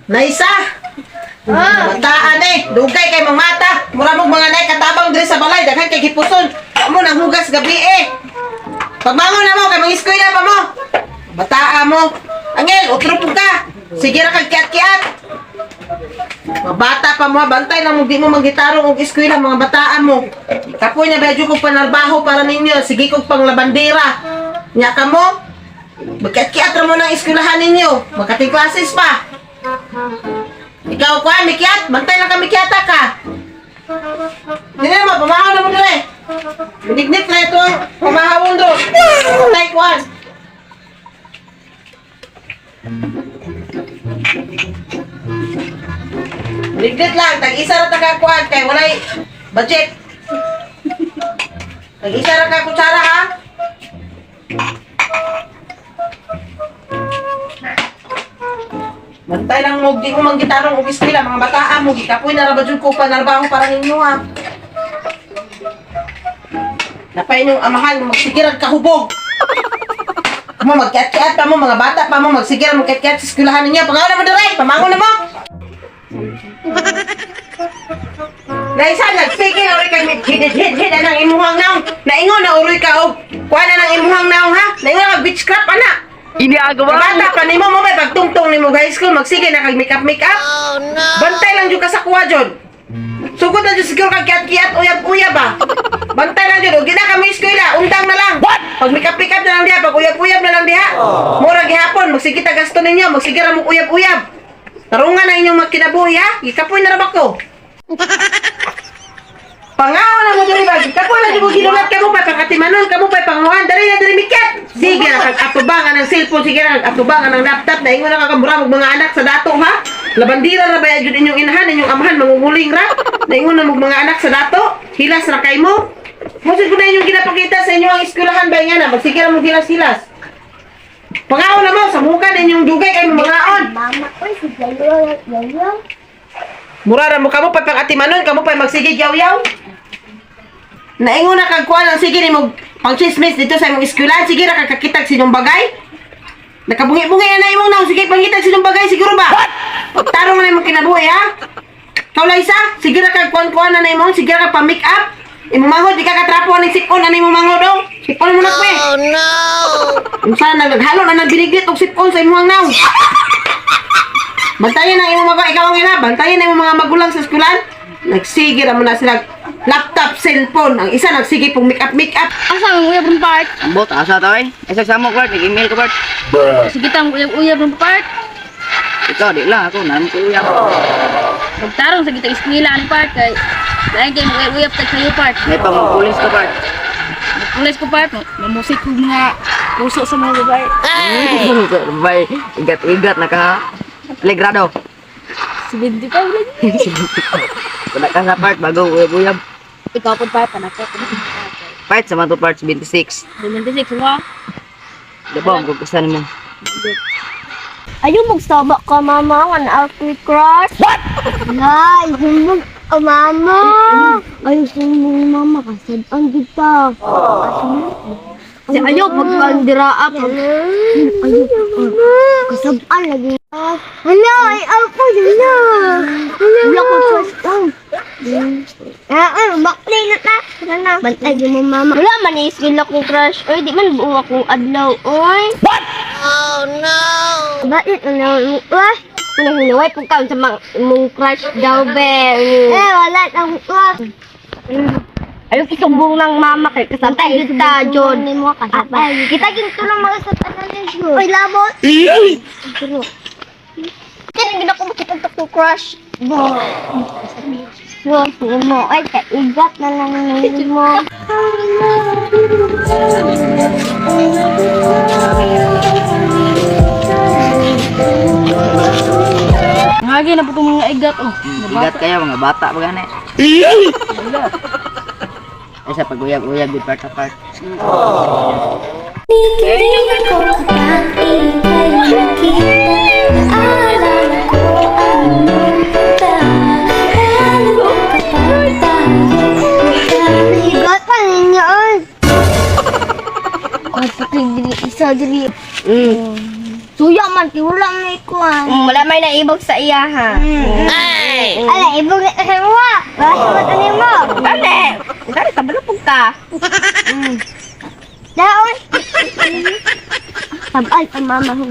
Naisa. Ah. Bataan eh, dugay kay mong mata. Mura mong mga nay katabang diri sa balay, daghan kay gipuson. Wa mo nang hugas gabi eh. Pagbangon na mo kay mangiskwela pa mo. Bataa mo. Angel, utro pud ka. Sige ra kag kiat-kiat. Mabata pa mo, bantay lang mo di mo manggitarong og eskwela mga bataan mo. Kapoy na medyo kog panarbaho para ninyo, sige kog panglabandera. Nya ka mo, magkiat-kiat ra mo ng eskwelahan ninyo. Makating classes pa. Ikaw kuan, mikiat, bantay lang ka mikiata ka. Dili mo, pamahaw na mo dire. Binignit na ito ang pamahawon do. Tay kuan. Binignit lang, tag-isa ra ta ka kuan kay walay budget. Tag-isa ra ka kutsara ha. Bantay lang mo, di mo manggitarong og eskwela, mga bataan mo, gikapoy na ra ba jud ko panarbaho para ninyo ha. Napay inyong amahan, magsigirag kahubog. Mo magkiat-kiat pa mo, mga bata pa mo, magsigirag magkiat-kiat sa eskwelahan ninyo. Pangaon na mo diray, pamangon na mo. Laisa, nagsige na uroy ka, hid hid hid anang imuhang naong. Naingon na uroy ka og kuha na ng imuhang naong ha. Naingon na kag witchcraft ana. Ginagawa Bata pa nimo mo may pagtungtong nimo high school magsige na kag makeup makeup. Oh no. Bantay lang jud ka sa kuha jud. Sugod na jud siguro kag kiat-kiat uyab-uyab ba. Bantay lang jud og gina kami eskwela, undang na lang. What? Pag makeup makeup na lang diha, pag uyab-uyab na lang diha. Mura gihapon magsige ta gasto ninyo, magsige ra mo uyab-uyab. Tarungan na inyong magkinabuhi ha. Gikapoy na ra ba ko? Pangaon na mo diri ba? Gikapoy na jud ko ginulat kamo pa pangatimanon kamo pa panguhan dali na diri mikyat. Sige ra kag atubangan ang cellphone, sige ra kag atubangan ang laptop, naingon na ka mura og mga anak sa dato ha. Labandira ra ba jud inyong inahan, inyong amahan mangunguling ra. Naingon na mog mga anak sa dato, hilas ra kay mo. Mo ko na inyong ginapakita sa inyo ang eskwelahan ba nga na magsige ra mo hilas-hilas. Pangaon na mo sa muka ninyong dugay kay mangaon. Mama, oy, si Yayo, Yayo. Mura ra mo kamo pa pang atimanon, kamo pa magsige yaw-yaw. Naingon na kag kuan ang sige nimo pang chismis dito sa imong eskwelahan, sige ra kag kakitag sinong bagay. Nakabungi-bungi na na imong naong, sige pangitag sinong bagay siguro ba? What? Tarong na imong kinabuhi ha. Ikaw Liza, sige ra kag kuan-kuan na na imong, sige ra kag pa make up. Imong manghod di ka katrapo ani sipon ani imong manghod oh. Sipon mo na ko eh. Oh no! Unsa na naghalo na nagbinigit og sipon sa imong naong. Bantayan ang imong mga ikaw ang ina, bantayan ang imong mga magulang sa eskwelahan. Nagsige ra mo na sila laptop, cellphone. Ang isa nagsige pong make up make up. Asa ang uyab ng part? Ambot, asa ta oy? Asa sa mo Bart, nag-email ko Bart. Sige tang uyab-uyab ng part. Ikaw di lang ako naan ko uyab. Magtarong sa kita eskwela ang part kay lain kay uyab-uyab tag sayo part. May pamangkulis ka Bart. Pulis ko part, mamusik ko mga puso sa mga babae. Bay, igat-igat na ka. Ha? Legrado. 75 lagi. Wala ka sa part bago uyab-uyab. Ikaw po part panako. Part sa mga to part 26. 26 mo. Di ba ang gugustuhan mo? Ayaw magsaba ka, mama. Nga na ako crush. What? Ay, sumbong ka, mama. Ay, sumbong, mama. Kasad-an kita. Si ayaw pagpandira up. Ayaw, kasab-an lagi. Hala, ay, ako, hala. Hala, ko crush. Ah, bakli na ta. Wala na. Bantay mo, mama. Wala man iskil akong crush. Oy, di man buo akong adlaw, oy. What? Oh, no. Bakit ano mo crush? Nahinaway po ka sa mga mong crush daw, be. Eh, wala akong crush. Ayaw isumbong ng mama kay kasabay kita, John. Kita ginto lang mga sa tanan. Oy, labot. Kaya gina ko makita ko crush. Bo. Bo, mo ay kaigat na lang mo. Ngagi na po itong mga igat oh. Igat kayo mga bata pa gani. Ay sa pag-uyab-uyab gud part part. Tingin ko kapag ika'y nakita, naalala ko ang nung punta. Lalo kapag tayo magkapit. Igat pa ninyo oy. Ay, patay dili isa dili. Suya man ti wala may kuan. Wala may naibog sa iya ha. Ay! Ala, ibog na sa mo. Wala sa mo mo. Dali! Dali, tabalupog ka. Daon. Tabal ang mama ho.